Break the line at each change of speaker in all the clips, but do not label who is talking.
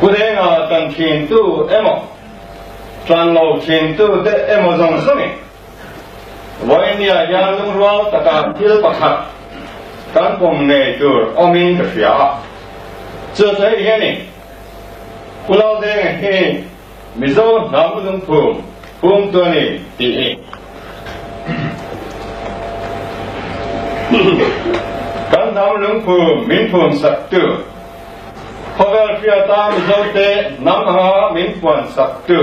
Pu Denga tan thintu emaw, tan lo thintu te emaw zawng zawngin Vawinia hian lungrual taka thil pakhat kan pawm ngei tur awmin ka hria a. Chu chu hei hianin Pu Laldenga hi Mizo hnam lungphum phumtu a ni tih hi kan hnam lungphum min phum saktu, khawvel hriata Mizote hnam anga min puan saktu,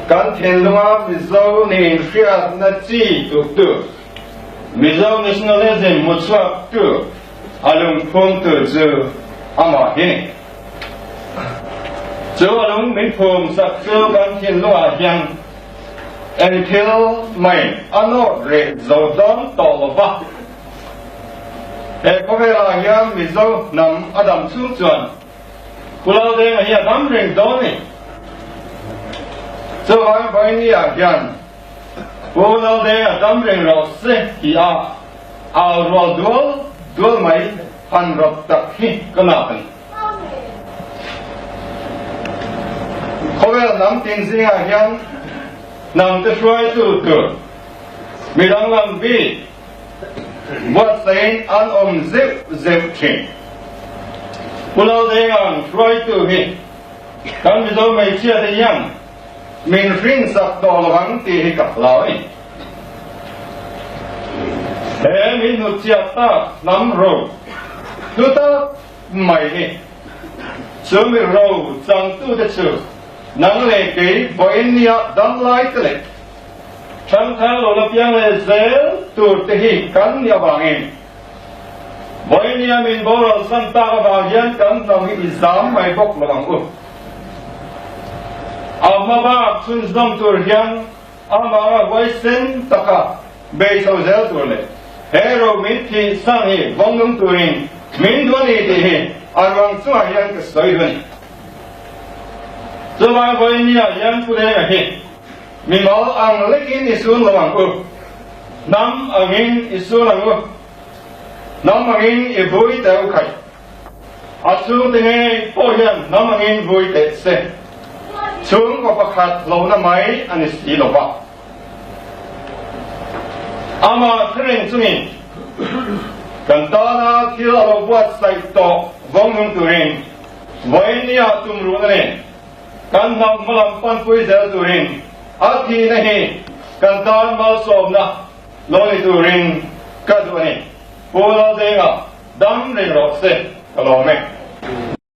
kan thinlunga Mizo nih hriatna chi tuktu, Mizo nationalism hmuchhuaktu a lungphumtu chu amah hi ni. Chu a lung min phum sak chu kan thinlungah hian eng thil mai a nawt reh zo dawn tawh lo va. He khawvelah hian Mizo hnam a dam chhung chuan Pu Laldenga hi a dam reng dawn a ni. Chuvang Vawinia hian Pu Laldenga dam reng rawh se tih a au rual dual dual mai han rawt tak hi ka nak a ni. Khawvel hnam tin zingah hian hnam te hruaitu tur mi danglam bik buatsaiin an awm zeuh zeuh thin. Pu Laldenga'n hruaitu hi kan Mizo hmeichhia te hian min hrinsak tawh lo ang tih hi ka hlau a ni. He min hnutchhiat tak hnam ro hlu tak mai hi chu mi ro changtute chu nang leh kei vawiin nia damlai te leh Thangthar lo la piang leh zel tur te hi kan nih avangin vawinia min boral san tak avang hian kan hnam hi i zam mai bawk lo ang u. A hma bak chhunzawm tur hian amah huaisen taka bei chho zel tur leh he ro min thih san hi vawngnung turin min duh a ni tih hi a ruang chungah hian ka sawi duh a ni. Chuvang vawinia hian Pu Denga hi Mimal ang lekin i sun lo ang u. Hnam angin i sun ang u. Hnam angin i vui teh u khaih. A chhungte ngei pawh hian hnam angin vui teh se. Chhungkaw pakhat hlauhna mai a ni si lo va. Amah thureng chungin kan tana thil a lo buatsaih tawh vawngnung turin vawinia tumruhna nen Kan hnam hmalam panpui zel turin a thihna hi kan tan malsawmna lo ni turin ka duh a ni. Pu Laldenga dam reng rawh se ka lawm e.